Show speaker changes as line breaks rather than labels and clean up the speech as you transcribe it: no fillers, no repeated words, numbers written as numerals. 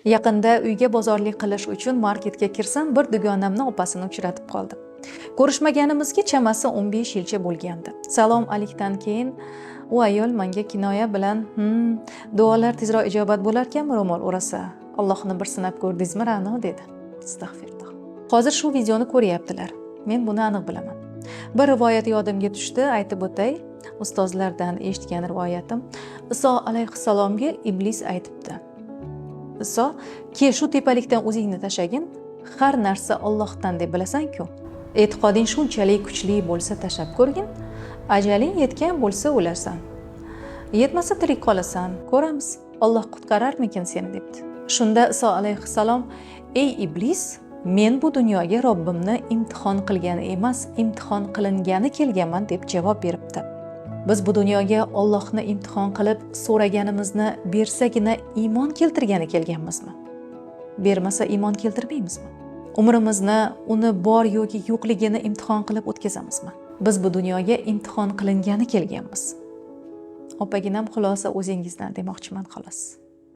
Yaqinda uyga bozorlik qilish uchun marketga kirsam, bir dugonamni opasini uchratib qoldim. Ko'rishmaganimizga chamasi 15 yilcha bo'lgandi. Salom alikdan keyin u ayol menga kinoya bilan, duolar tezroq ijobat bo'larkanmi ro'mol o'rasa? Allohni bir sinab ko'rdingizmi, Ra'no?" dedi. Astag'firulloh. Hozir shu videoni ko'ryaptilar. Men buni aniq bilaman. Bir rivoyat yodimga tushdi, aytib o'tay. Ustozlardan eshitgan rivoyatim. Iso alayhissalomga iblis aytibdi: "Iso, kel, shu tepalikdan o'zingni tashlagin, har narsa Ollohdan deb bilasan-ku. E'tiqoding shunchalik kuchli bo'lsa, tashlab ko'rgin. Ajaling yetgan bo'lsa o'lasan. Yetmasa tirik qolasan. Ko'ramiz, Alloh qutqararmikin seni?" debdi. Shunda Iso alayhissalom: "Ey iblis, men bu dunyoga Robbimni imtihon qilgani emas, imtihon qilingani kelganman", deb javob beribdi. Biz bu dunyoga Ollohni imtihon qilib, so'raganimizni bersagina iymon keltirgani kelganmizmi? Bermasa iymon keltirmaymizmi? Umrimizni uni bor yoki yo'qligini imtihon qilib o'tkazamizmi? Biz bu dunyoga imtihon qilingani kelganmiz. Opaginam, xulosa o'zingizdan demoqchiman, xolos.